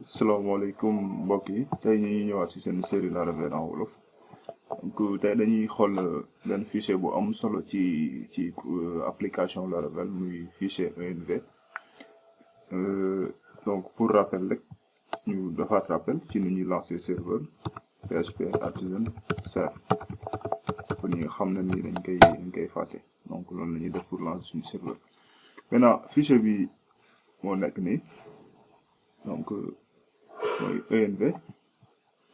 salaamaaleykum mbokk yi tey ñu ñëwaat ci seen série Laravel en wolof donc tey dañuy xool benn fichier bu am solo ci application Laravel muy fichier env. Donc pour rappel rek ñu defaat rappel ci ni ñuy lancer serveur PHP artisan ser pour ñi nga xam ne ni dañ koy fàtte donc loolu la ñuy def pour lancer suñu serveur. Maintenant fichier bi moo nekk nii donc mooy env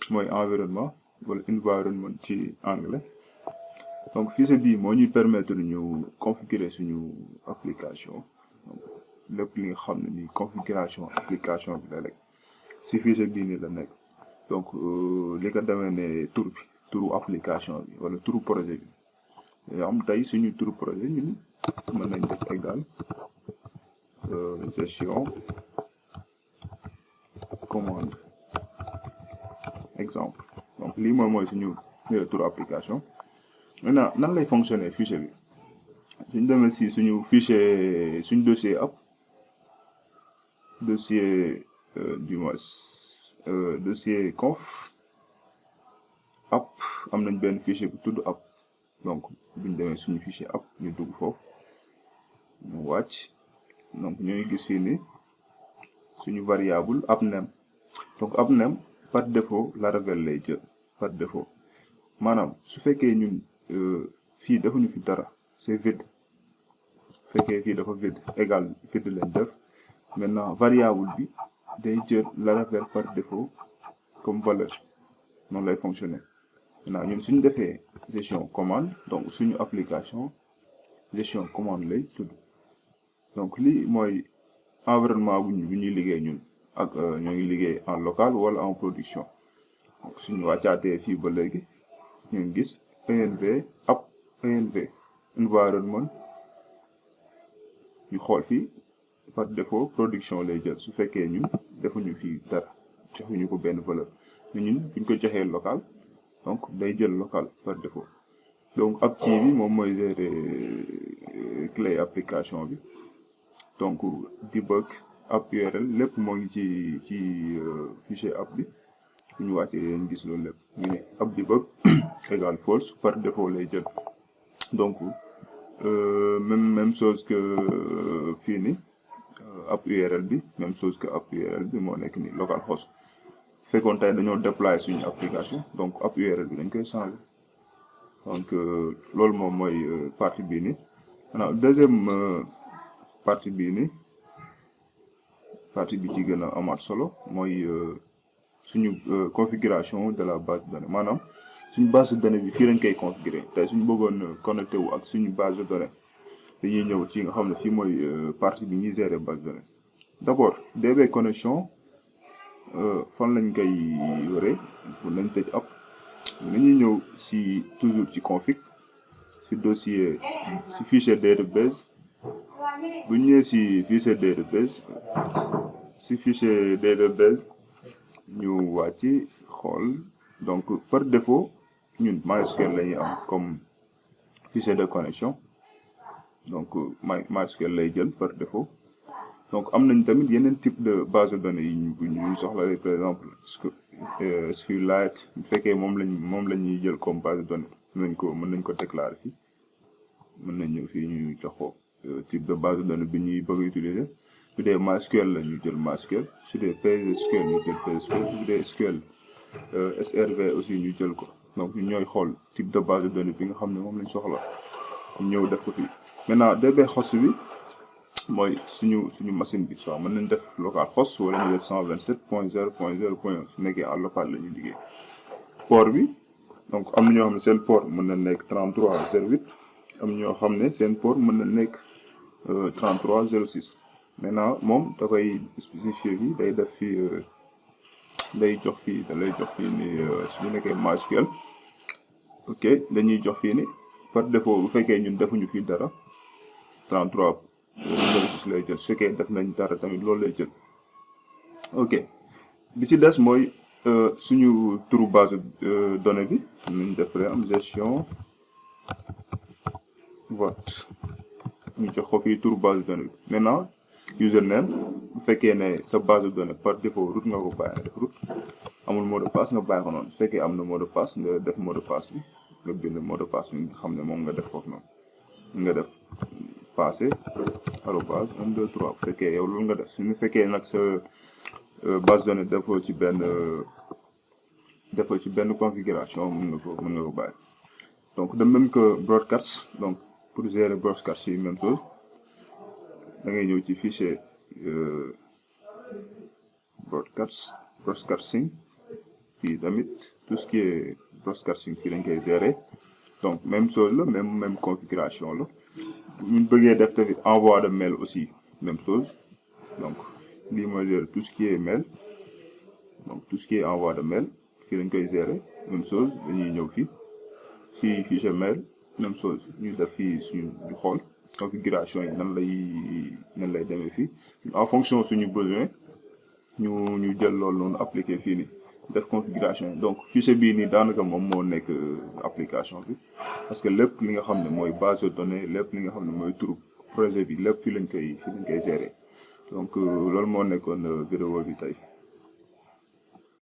mooy environnement wala environment ci anglais. Donc fichier bii moo ñuy permettre ñu configurer suñu application donc lépp li nga xam ne ni configuration application bi la rek si fichier bii nii la nekk. Donc li ko demee ne turu application bi wala turu projet bi yoo am tey suñu turu projet ñun mën nañ def égal gestion commande exemple. Donc lii mooy suñu turu application. Maintenant nan lay fonctionner fichier bi suñu demee si suñu fichier suñu dossier app dossier dossier conf app am nañ benn fichier bu tudd app. Donc buñ demee suñu fichier app ñu dugg foofu ñu wàcc donc ñooy gis fii ni suñu variable app name. Donc app name par défaut Laravel lay jël par défaut maanaam su fekkee ñun fii defuñu fi dara c'est vide su fekkee fii dafa vide égal vide lañ def maintenant variable bi day jël Laravel par défaut comme valeur noonu lay fonctionner. Maintenant ñun suñu defee gestion commande donc suñu application gestion commande lay tudd. Donc lii mooy environnement bu ñuy liggéey ñun ak ñoo ngi liggéey en local wala en production. Donc suñu wàccaatee fii ba léegi ñu ngi gis env app env environnement ñu xool fii par défaut production lay jël su fekkee ñun defuñu fii dara joxuñu ko benn valeur mais ñun buñ ko joxee local donc day jël local par défaut. Donc app key bi moom mooy gérer clé application bi. Donc debug app URL lépp moo ngi ci fichier app bi bu ñu wàccee leen gis loolu lépp ñu ne app debug égal false par défaut lay jël. Donc même chose que fii ni app URL bi même chose que app URL bi moo nekk ni localhost. Fekkoon tey dañoo déployer suñu application donc app URL bi dañ koy changer. Donc loolu moom mooy partie bii ni. Maintenant deuxième partie bii ni partie bi ci gën a amaat solo mooy suñu configuration de la base de données maanaam suñu base de données bi fii lañ koy configurer. Tey suñu bëggoon connecté wu ak suñu base de données dañuy ñëw ci nga xam ne fii mooy partie bi ñuy gérer base de données. D'abord DB connexion fan lañ koy yore pour nañ tëj app nañuy ñëw si toujours ci config si dossier si fichier database bu ñu ñëwee si fichier database ñu wàcc xool donc par défaut ñun MySQL la ñuy am comme fichier de connexion donc MySQL lay jël par défaut. Donc am nañ tamit yeneen type de base de données yi ñu soxla par exemple SQLite bu fekkee moom la ñuy jël comme base de données mën nañ ko déclarer fii mën nañ ñëw fii ñu jox ko type de base de données bi ñuy bëgg a utiliser. Su dee MySQL la ñu jël MySQL su dee PSQL ñu jël PSQL su dee SQL SRV aussi ñu jël ko. Donc ñu ñooy xool type de base de données bi nga xam ne moom lañ soxla ñu ñëw def ko fii. Maintenant DB host bi mooy suñu machine bi soit mën nañ def localhost wala ñu def 127.0.0.1 su nekkee en local la ñuy liggéey. Port bi donc am na ñoo xam ne seen port mën na nekk 3308 am ñoo xam ne seen port mën na nekk 3306. Maintenant moom da koy spécifier fii day def fii da lay jox fii ni suñu nekkee MySQL ok dañuy jox fii ni par défaut bu fekkee ñun defuñu fii dara 3306 lay jël su fekkee def nañ dara tamit loolu lay jël. Ok bi ci des mooy suñu turu base données bi nañ def am gestion votre ñu jox ko fii turu base de données bi. Maintenant username bu fekkee ne sa base de données par défaut route nga ko bàyyi nga def route amul mot de passe nga bàyyi ko noonu su fekkee am na mot de passe nga def mot de passe bi nga bind mot de passe bi nga xam ne moom nga def foofu noonu nga def passé arobase 1 2 3 bu fekkee yow loolu nga def suñu fekkee nag sa base de données defoo ci benn configuration mën nga ko bàyyi. Donc de même que broadcast, donc pour gérer broadcast c'est même chose da ngay ñëw ci fichier broadcasting puis tamit tout ce qui est broadcasting fii dañ koy gérer donc même chose la même configuration la ñu bëggee def tamit envoi de mail aussi même chose donc lii mooy gérer tout ce qui est mail donc tout ce qui est envoi de mail fii dañ koy gérer même chose dañuy ñëw fii ci fichier mail même chose ñu def fii suñu ñu xool configuration yi nan lay demee fii en fonction suñu besoin ñu jël loolu noonu appliqué fii nii def configuration yi donc fichier bii nii daanaka moom moo nekk application bi parce que lépp li nga xam ne mooy base de données lépp li nga xam ne mooy turu projet bi lépp fii lañ koy gérer donc loolu moo nekkoon vidéo bi tey